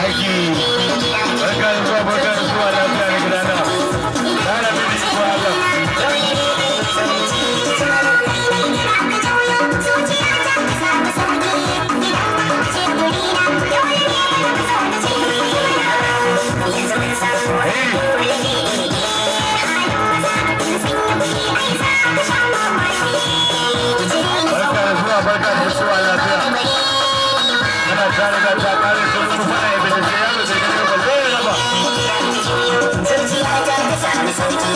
Aiki. Barka da zuwa, barka da zuwa lafiya na gidana. Na mini iko Allah. Hey. Barka da zuwa, barka da zuwa lafiya. Ana ta riga ta kare sun kuma fara ya bisa sai yaro sai gani ba zai raba. Sarki.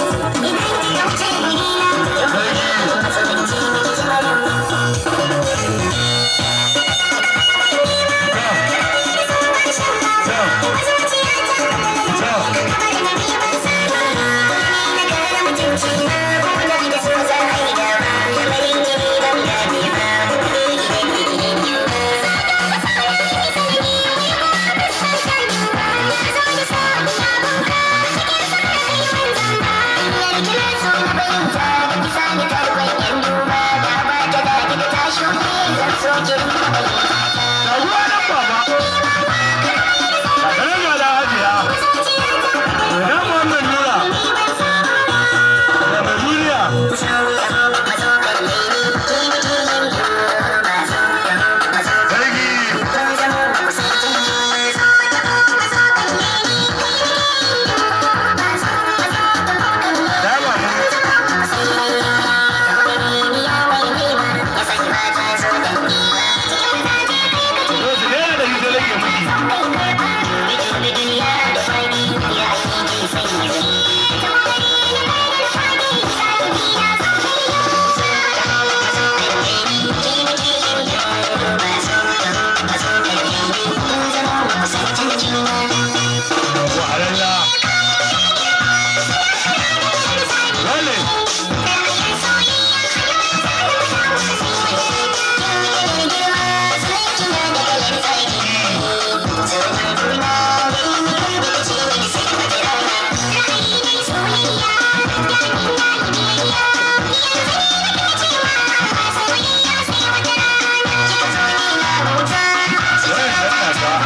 Ta, ta, ta. Ga ruwa nan baba. Ga sanar ga da hajiya. Ina Muhammad Nura. Da mai duniya. Sarki. Da ba mu. Zo su daina da gizo lake miki. Wahalalla. Wale. Wale ɗan kaka.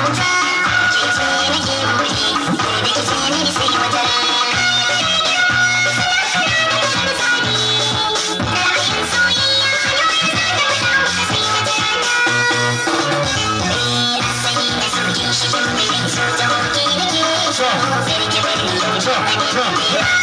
So, so, so.